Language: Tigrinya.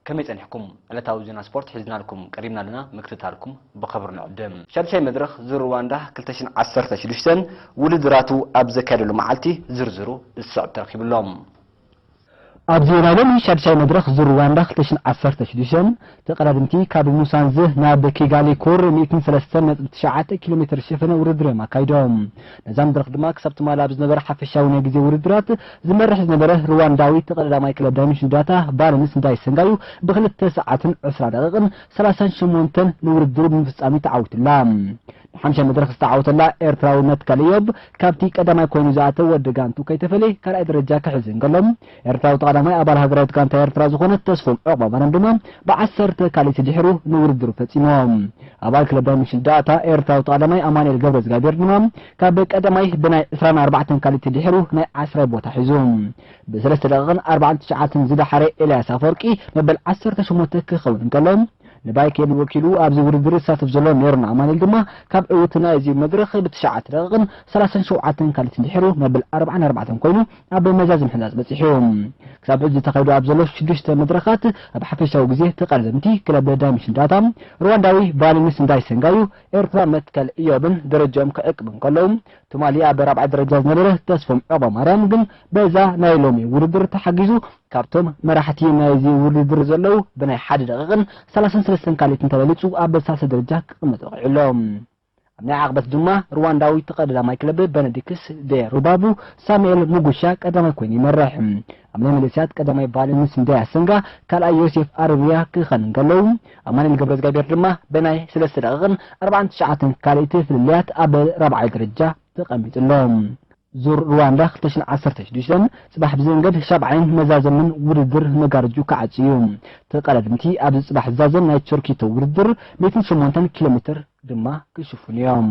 ከመይ ጸኒሕኩም? ዕለታዊ ዜና ስፖርት ሒዝናልኩም ቀሪብና ኣለና፣ ምክትታልኩም ብኸብሪ ንዕድም። ሻድሻይ መድረኽ ዙር ሩዋንዳ ክልተ ሽሕን ዓሰርተ ሽዱሽተን ውድድራቱ ኣብ ዘካየደሉ መዓልቲ ዝርዝሩ ዝስዕብ ተረኺቡሎም። ኣብዚ ናይ ሎሚ ሻድሻይ መድረኽ ዙር ሩዋንዳ ክልተ ሽሕን ዓሰርተ ሽዱሽተን ተቐዳድምቲ ካብ ሙሳንዝ ናብ ኪጋሊ ኩር ሚእትን ሰለስተን ነጥቢ ትሽዓተ ኪሎ ሜትር ዝሸፈነ ውድድር እዮም ኣካይዶም። ነዛ መድረኽ ድማ ክሳብ ትማሊ ኣብ ዝነበረ ሓፈሻዊ ናይ ግዜ ውድድራት ዝመርሕ ዝነበረ ሩዋንዳዊ ተቐዳዳማይ ክለብ ዳይመንሽን ዳታ ባለንስ እንዳይሰንጋዩ ብክልተ ሰዓትን ዕስራ ደቂቕን ሰላሳን ሸሞንተን ንውድድሩ ብምፍጻም ተዓዊቱላ። ንሓምሻይ መድረኽ ዝተዓወተላ ኤርትራዊ መትከል እዮብ ካብቲ ቀዳማይ ኮይኑ ዝኣተወ ወዲ ጋንቱ ከይተፈለየ ካልኣይ ደረጃ ክሕዝ እንከሎ፣ ኤርትራዊ ተቐዳማይ ኣባል ሃገራዊት ጋንታ ኤርትራ ዝኾነ ተስፎም ዑቕባማርያም ድማ ብዓሰርተ ካልኢት ድሕሩ ንውድድሩ ፈጺምዎ። ኣባል ክለብ ዳይመንሽን ዳታ ኤርትራዊ ተቐዳማይ ኣማኑኤል ገብረዝጋብሔር ድማ ካብ ቀዳማይ ብናይ ዕስራን ኣርባዕተን ካልኢት ድሕሩ ናይ ዓስራይ ቦታ ሒዙ። ብሰለስተ ደቂቕን ኣርባዓን ትሽዓትን ዝደሓረ ኤልያስ ኣፈወርቂ መበል ዓሰርተ ሸሞንተ ክኸውን እንከሎ፣ ንባይኬን ወኪሉ ኣብዚ ውድድር ዝሳተፍ ዘሎ ሜሮን ኣማኑኤል ድማ ካብ ዕውት ናይዚ መድረኽ ብትሽዓተ ደቂቕን ሰላሳን ሸውዓተን ካልኢት ድሕሩ መበል ኣርባዓን ኣርባዕተን ኮይኑ ኣብ መዛዚ ምሕዛዝ በጺሑ። ክሳብ ሕዚ ተኻይዱ ኣብ ዘሎ ሽዱሽተ መድረኻት ኣብ ሓፈሻዊ ግዜ ተቐዳደምቲ ክለብ ዳይመንሽን ዳታ ሩዋንዳዊ ባለንስ እንዳይሰንጋዩ ኤርትራ መትከል እዮብን ደረጃኦም ክዕቅቡ እንከለዉ፣ ትማሊ ኣብ ራብዓይ ደረጃ ዝነበረ ተስፎም ዑቕባማርያም ግን በዛ ናይ ሎሚ ውድድር ተሓጊዙ ካብቶም መራሕቲ ናይዚ ውድድር ዘለዉ ብናይ ሓደ ደቂቕን ሰላሳን ሰለስተን ካልኢትን ተበሊጹ ኣብ ሳልሳይ ደረጃ ክቕመጥ በቒዑ ኣሎ። ኣብ ናይ ዓቕበት ድማ ሩዋንዳዊ ተቐዳዳማይ ክለብ በነዲክስ ደ ሩባቡ ሳሙኤል ሙጉሻ ቀዳማይ ኮይኑ ይመርሕ። ኣብ ናይ መለስያት ቀዳማይ ባለንስ እንዳይሰንጋ ካልኣይ ዮሴፍ ኣረብያ ክኸን እንከለዉ፣ ኣማኑኤል ገብረዝጋብሔር ድማ ብናይ ሰለስተ ደቂቕን ኣርባዓን ትሽዓተን ካልኢት ፍልልያት ኣብ ራብዓይ ደረጃ ተቐሚጡ ኣሎ። ዙር ሩዋንዳ ክልተ ሽሕን ዓሰርተ ሽዱሽተን ጽባሕ ብዘንገድ ሻብዓይን መዛዘምን ውድድር መጋረጁ ክዓጽ እዩ። ተቐዳደምቲ ኣብዚ ጽባሕ ዝዛዘም ናይ ቸርኪቶ ውድድር ሚእትን ሸሞንተን ኪሎ ሜትር ድማ ክሽፍኑ እዮም።